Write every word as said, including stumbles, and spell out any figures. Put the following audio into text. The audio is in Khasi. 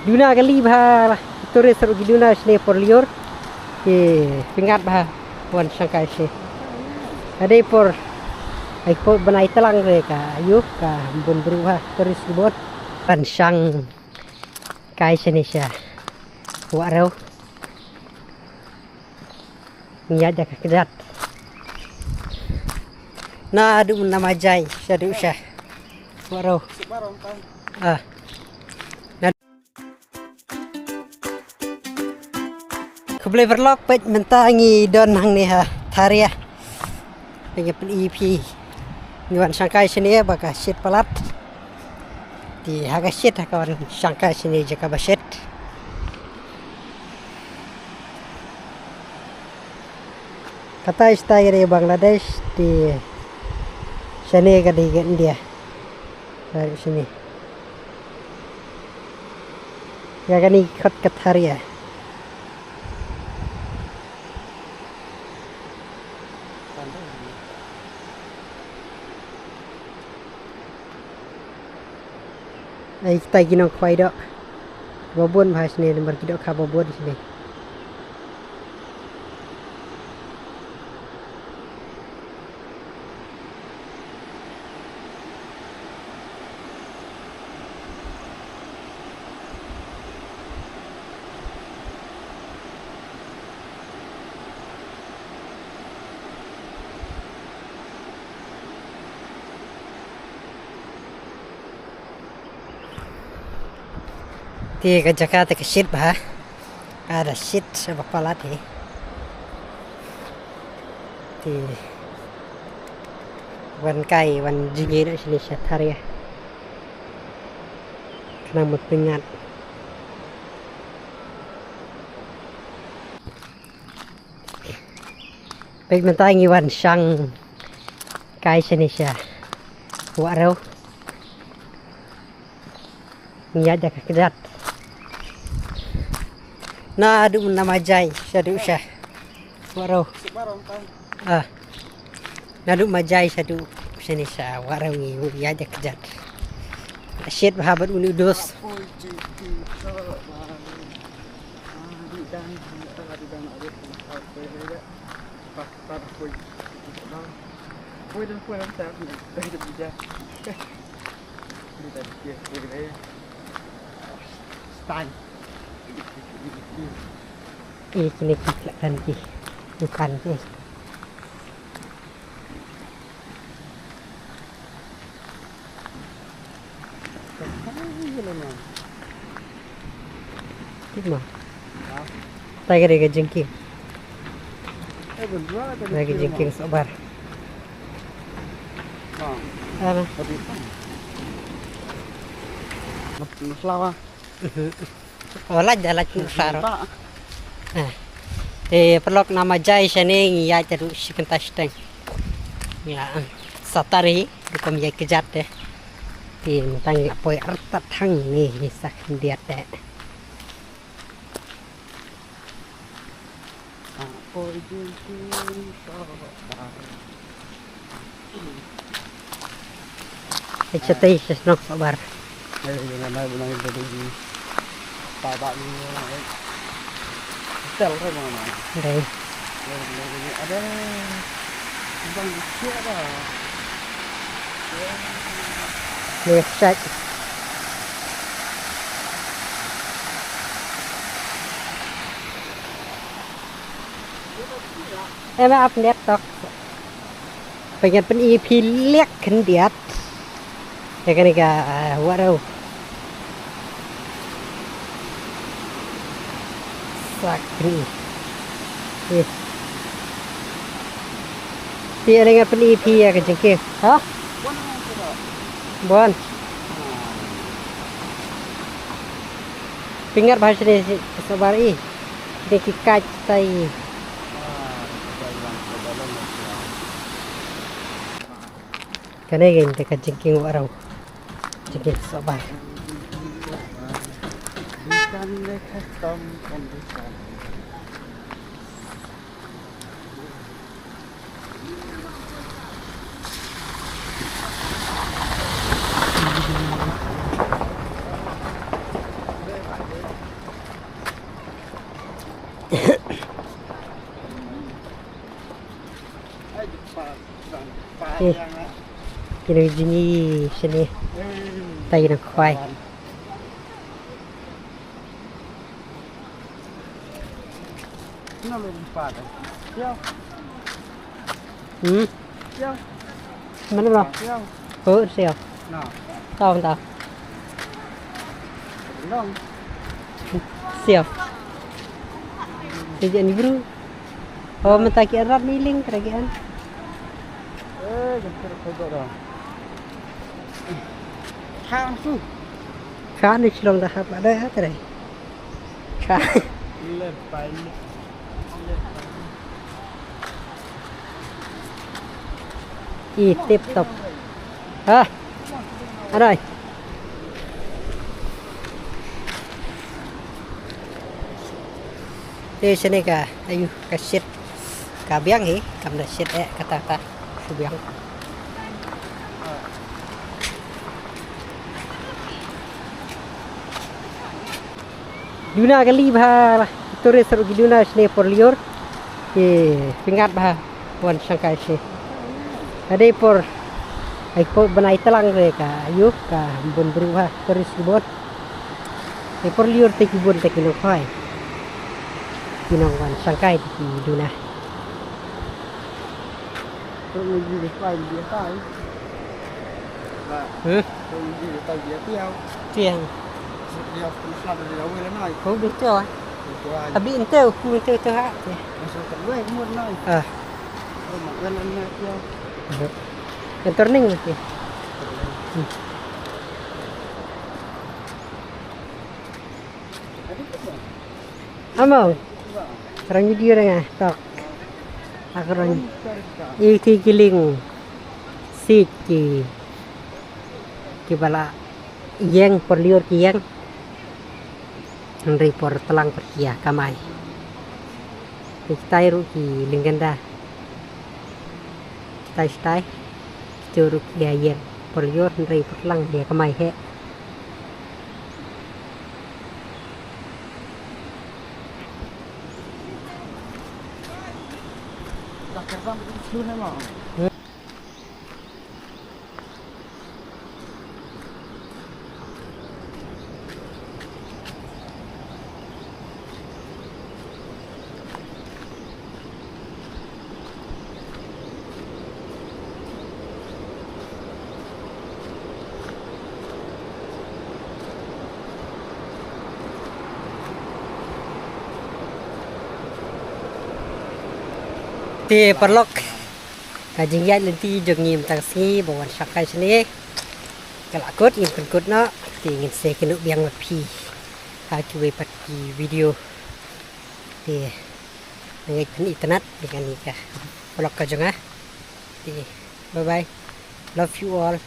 Duna kali bha, tourist ruh ki duna shane por lyiur. Ki pynïaid bha wan shangkai shane. Ka dei por, ai por bnai tlang re ka ïoh ka bun bru bha tourist ki bun. Wan shangkai shane sha Wahrew. Ngi ïaid da ka kjat. Naduh Namajai shaduh sha Wahrew. Ah. Khublei paralok, peit mynta ngi don hangne ha Tharia. Peit ngi pyn-i phi. Ngi wan shangkai shane ba ka shit palat. Te ha ka shit ha ka wan shangkai shane jaka ba shit. Kata ista ka dei Bangladesh, te shane ka dei ka India. Baru shane. Ka kani kot ka Tharia. Ai, kita ki nongkhwai doh. Ba bun bha shane, namar ki dohkha ba bun shane. Te ka jaka te ka shit bha. Ka da shit ba palat hi. Te wan kai, wan jingïaid shane sha Tharia. Khnang ban pynïaid. Peit mynta ngi wan shangkai shane sha Wahrew. Ngi ïaid da ka kjat. Naduh Namajai shaduh sha Wahrew. Ah. Naduh Majai shaduh shane sha Wahrew ngi ïaid da ka kjat. Shit bha bad uni u dos. Style. Eh, kine ki pla-, kan ki. Bukan, eh. Tik ma. Tai ka dei ka jingkieng. Tai ka jingkieng sohbar. Ana. Flower. Mhm. Oh, lait da lait. Flower. Ah. Te paralok, Namajai shane ngi ïaid ruh shi kynta shiteng. Ngi la, ah, satar hi, rukom ïaid kjat te. Te mynta ngi la poi artat hangne hi sa khyndiat te. Ïa, shatei sha shnong sohbar. Dei. Left side. Em ap net tok. Pynïaid pyn-i phi lek khyndiat. Ïa kane ka, ah, Wahrew. Sak pyn-i. Yes. Te ïa lyngngoh pyn-i phi ïa ka jingkieng. Ha? Bon. Pynïaid bha shane sohbar i. Te ki kait tai. Kane ka dei ka jingkieng Wahrew. Jingkieng sohbar. Eh, kino jini sini. Tayi na kwai. Hmm? Mana bro? Oh, siap. Tahu, tahu. Siap. Sejak ni bro. Oh, mentaki erat miling kerajaan. Eh, jangan terus dah. Kha ni shlong da hap la da ha tre. Kha. I tip top. Ha. Arai. Te shane ka ayu ka shit ka biang hi kam da shit eh kata kata shu biang. Duna kali bha tourist ruh ki duna shane por liur. Ki pingat bha wan shangkai shi. Ade por ai por banai talang re ka ayu ka bun bru bha tourist ki bun. Ai por liur te ki bun te ki nongkhoi. Ki nong wan shangkai te ki duna. Hmm? Tiang. Ko dei teo. Abi ente ku ente teo ha. Ah. Enterning lagi. Hmm. Amo. Rang video rang ah tok. Ak rang. Iti kiling. Siki. Ki bala. Ïeng por liur ki ïeng. Hynrei por tlang por ki ïa kamai. Ki tai ruh ki lyngnda. Ki tai stai. Ki ruh ki ïa ïeng por liur hynrei por tlang ïa kamai he. Te paralok, ka jingïaid lynti jong ngi mynta ka sngi ba wan shangkai shane ka la kut, ngim pynkut noh. Te ngin sa ïakynduh biang bad phi ha kiwei pat ki video. Te ngin pynitynnad ïa kane ka vlog ka jong nga. Te bye bye, love you all.